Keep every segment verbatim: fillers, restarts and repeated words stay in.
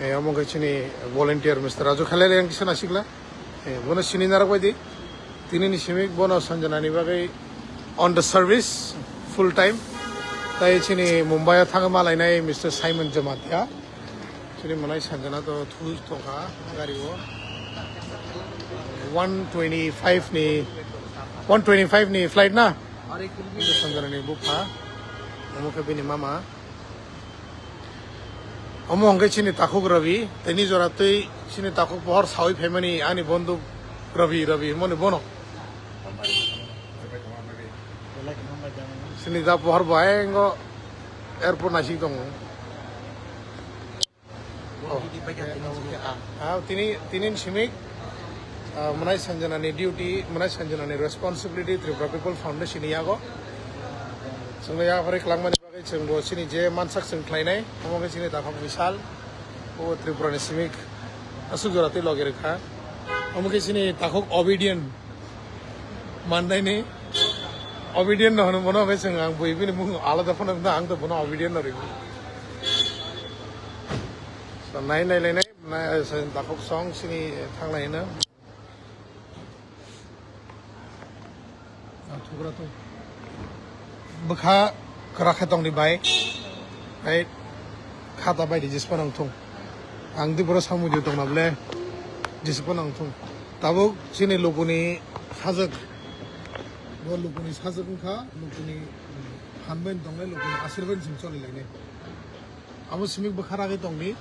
Eh, omo khe chini volunteer Mister Raju Khalele yang kisa nasikla. Eh, bono sini narok baidi. Tini ni simi bono Sanjana ni bagwi on the service full time. Tai chini Mumbai o thang malainai Mister Simon Jamatia. Chini manai Sanjana to thu tongkha gari o. One twenty-five ni, one twenty-five ni flight na? Sanjana ni bupha. Omo khe bini mama. Omo hwnkhe chini takhuk Rabi, tini jora twi chini takhuk pohor sawi phaimani ani bonduk Rabi, Rabi hwnmani bono. Chini da pohor bo ayang o airport naising tongo. Oh. Ah, tini, tini ni simi, ah, mwnai Sanjana ni duty, mwnai Sanjana ni responsibility Tripura People Foundation ni yago. Chwngno yaphari kwlangmani bagwi chwngbo chini je mansak chwng khlainai, omo khe chini takhuk Bisal, o Tripura ni simi aswk jora twi logi rwkha. Omo khe chini takhuk Obedient. Mandaini Obedient no hwnwi bono hwnwi chwng ang bui bini mung alada phano wngkha, ang to bono Obedient no ringo. So, nai nai lai nai, nai, eh, sa-, takhuk song sini, eh, thanglai hino. Ah, thugra to. Bwkha kwrak khe tongdi bai. Bai khata bai di jispa nang thung. Ang di boro samung di tongna ble jispa nang thung. Tabuk chini lukuni sajak. Bo lukuni sajak wngkha, lukuni phan bai tongnai, lukuni asirbai sing choli lainai. Abo simi bwkha ragwi tongdi.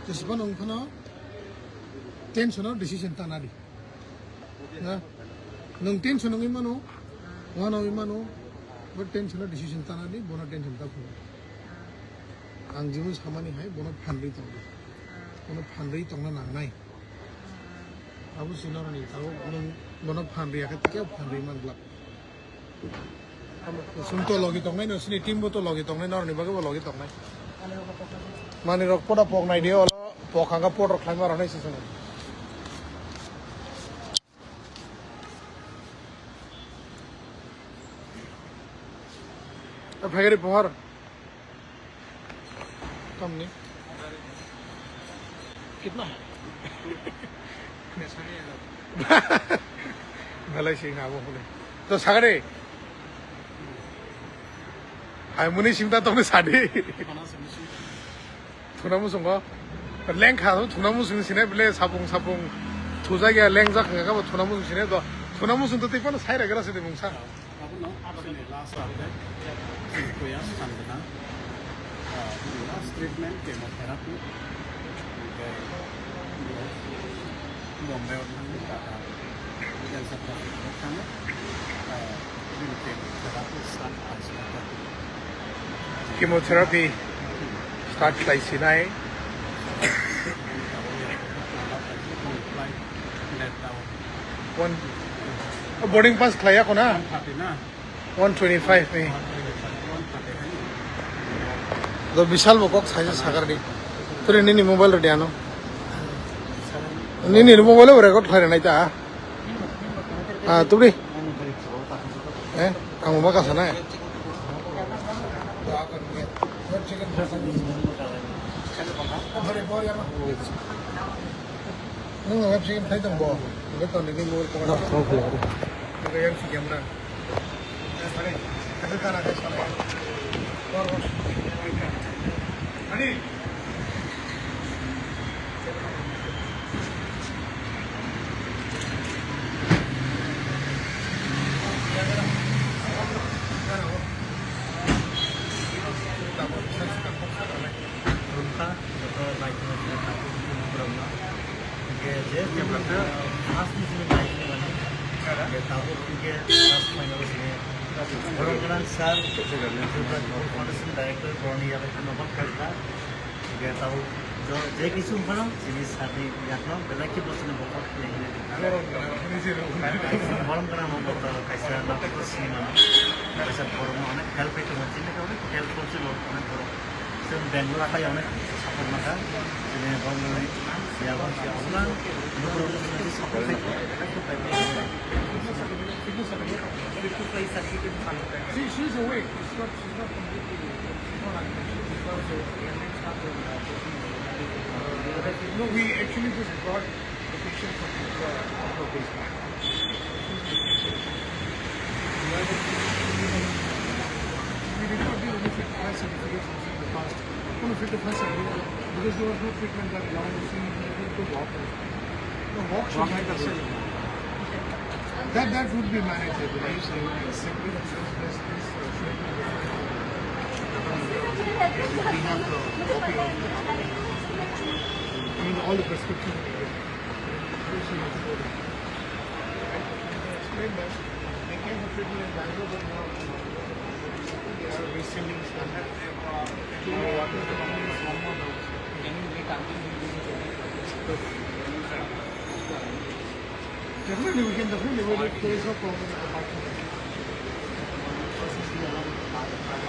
Jispa nang phano tension o decision tana di. Na? Nwng tension wngwi mano, uanwi mano, bo tension o decision tana di, bono tension ta phungo. Ang jibon samani hai, bono phanrwi tongdi. Bono phanrwi tongna nangnai. Abo si noroni, abo nwng bono phanrwi yakhe, kebo phanrwi man glak. Sum to logi tongnai, no sini team bo to logi tongnai, noroni bagwi bo logi tongnai. Mani rok poda pok nai di, olo pok hangka pot rok khlaima rok nai si sini. Phagari pohor. Tamni? Kitna hai? Belai sing abo hole. To sagare. Hai muni simta tongni sadi. Thuna musungo. Lengkha thuna musung sine bele sapung sapung. Thuja ya lengjak kha bo thuna musung sine do. Thuna musung to tipano saira gra sidi mungsa. Abono chini last update, chini kuya Sanjana, ah, last treatment chemotherapy, hwnkhe Bombay o thangwi tata cancer hospital o thangwi, ah, bini chemotherapy start khlaisina. Chemotherapy start khlaisinai. One, oh, boarding pass khlaiya khona? One twenty-five ni. Do Bisal bo kok saisa sagar di. Tuli nini mobile rw di ano. Nini mobile o record khlai rwnai ta. Ah, tuli. Eh, ang mama kasa na. Nwng web chicken khai tong bo. Nwng to nini mobile phone. Nwng yang si game na. Ani. Rungkha, joto naitugnaikhe tabuk borokno. Hingkhe je jembrata first ni simi naikhe mani, hingkhe tabuk hingkhe first final simi borok gwnang sir, Tripura Foundation Director borokni yago kheno bak khaikha. Hingkhe tabuk jo-, je kisu wngphano chini sir ni yakno belai khe bosongni bokhok hinwi hinwi rwkha. Borok gwnang no bokhok kaisa naitugwi simi mano. Kaisa borokno onek help khai tongo, chini khe onek helpful se borok, onek borok. Chwng Bangalore hai onek support maka. Chini borokni siya borok siya onek borok support khai tongo. She, she's awake. She's not, she's not completely, she's not unconscious. She's not, uh, No, we actually just brought the patient from the, from the basement. We did not do any fit to fight certificates in the past. No, no, fit to fight certificate, because there was no treatment that allowed us to walk. No, walk should be the same. That, that would be managed, I believe. So, separate insurance place, please, uh, should be different. We have the copy of the, I mean, all the prescriptions. Explain that. They came for treatment in Bangalore, but now they are resending stuff. Can you wait until we do the Definitely, we can definitely wait if there is no problem with the parking.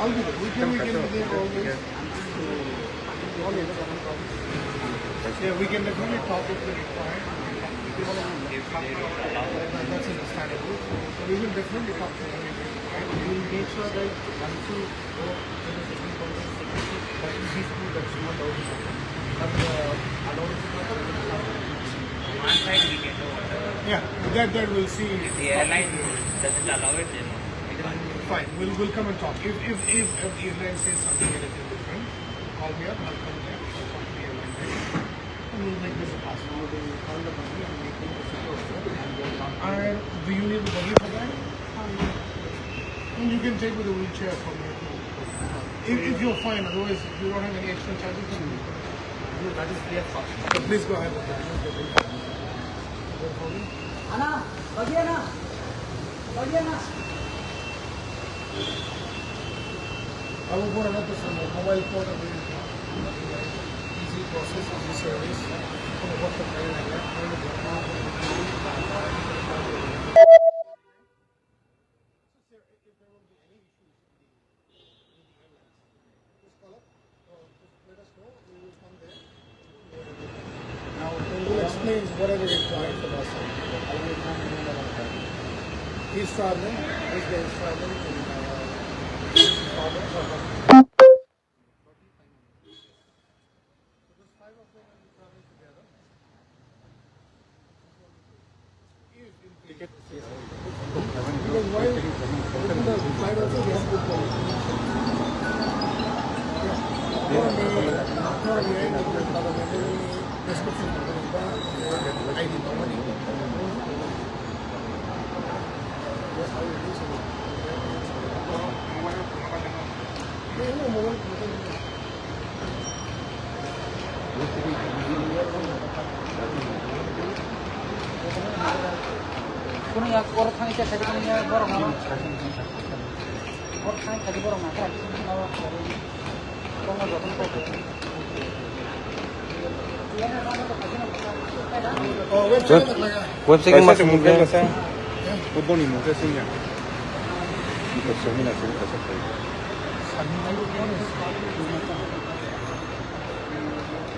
I'll be there. We can, we can be there always. Yeah, we can definitely talk if we require. That's understandable. So we will definitely talk to them if we require. We will make sure that once you go to the fifteen percent, that is peaceful, that's not our problem. But, uh, allowance. One side we can do. Yeah, that, that we'll see. If the airline doesn't allow it, then we can't. Fine, we'll, we'll come and talk. If, if, if, if the airline says something, anything different, call me up, I'll come there, I'll talk to the airline there. And we'll make this a pass. And do you need the buggy for that? And you can take with a wheelchair from here. If, if you're fine, otherwise, if you don't have any extra charges, then please go ahead with it. Ana, bagi ana, bagi ana. Abo pura na to samo, mobile phone available. Easy process, easy service. Kono kosto khlai nai ya. Now, we will explain whatever required for us. He's traveling, this guy is traveling, and, uh, this is traveling, so Kuno ya, borok thani khe khaidi kuno ya, borok mano. Borok thani khaidi borok mano. Borok mano joto kok. Oh, website. Website. Website mas mungkin. Football ni mungkin sih ya. Kita semina sih kita sampai.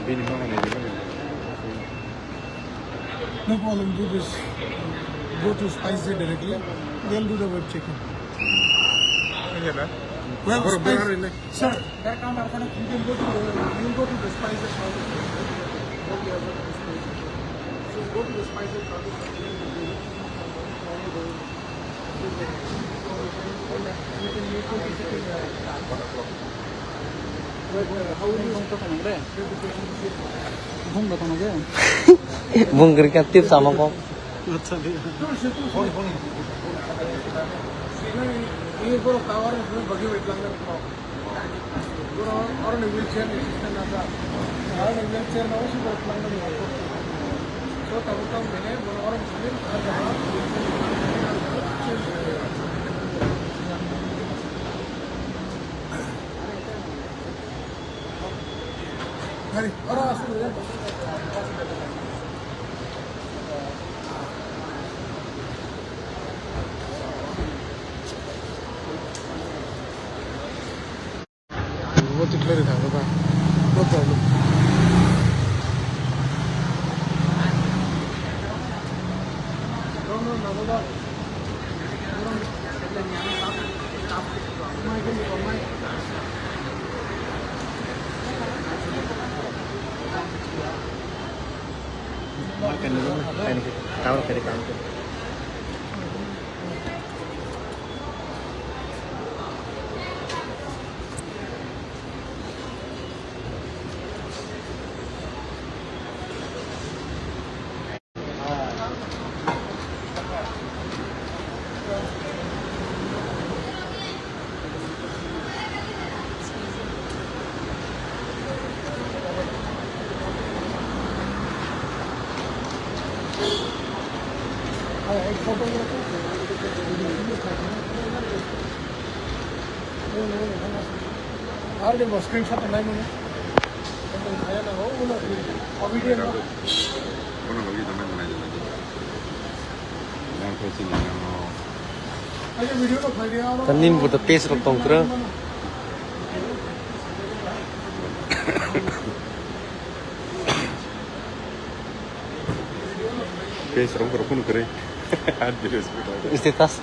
Bini mana ni bini. No problem, do this. Go to SpiceJet directly. They'll do the web checking. Iya, dah. Well, Baru Spice, benar ini. Sir, there come our friend, you can go to the, you go to the SpiceJet. So go to the SpiceJet. Bung kiri ka tip sama kok. What declare it, no problem. Ar de bo screenshot nai mano. Kaya na ho, uno video no. Kono logi dona nai dona. Yang ko sini yang no. Ayo video no phai dia. Tanin bo to page rok tong kra. Page rok rok kun kre. Status.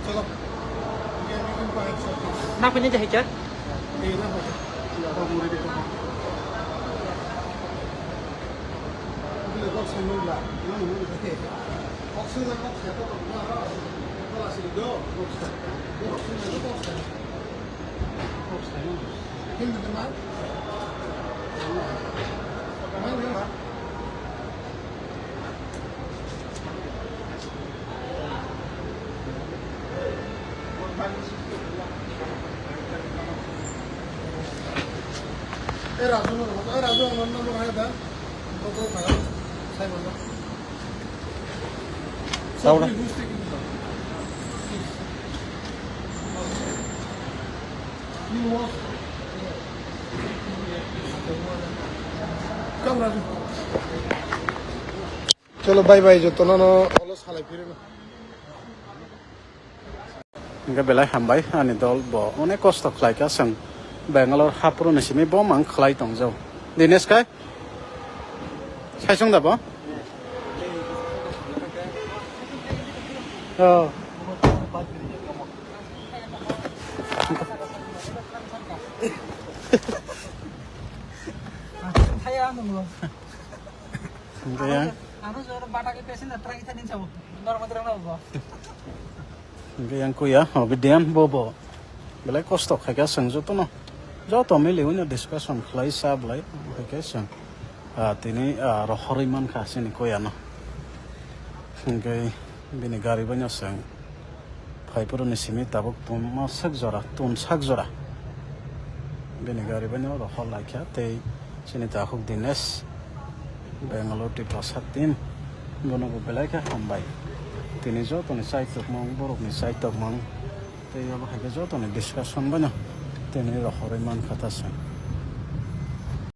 Chalo. Nang pini jahit jar? Eh, Raju, eh, Raju, ang nang nang hai da. Kau kau kau. Sai mana? Tahu lah. Chalo, bye bye, jotono no olo salai phirino. Hingke belai hambai, ani dol bo onek kosto khlai kha, chwng Bangalore hapro ni simi bo mang khlai tong jau. Dinesh kai? Saisong da bo? Oh. Hingke yang, Ano jor bata ke pesen da try tani chabo. Normal try na bo. Hingke yang kuya, obi diam bo bo. Belai kosto khaika seng joto no. Joto mili wino discussion khlai sa belai khaika seng. Ah, tini, ah, rohoroi mankha sini kuya no. Hingke bini gari bai no seng. Phaiphuru ni simi tabuk tun ma sak jora, tun sak jora. Bini gari bai no rohor laikha tei chini takhuk Dinesh, Bangalore Tiprasa team. Bono bo belai khe hambai. Tini joto ni chai tokmung, borok ni chai tokmung. Tei abo hai khe joto ni discussion bai no. Tini rohoroi mankha ta seng.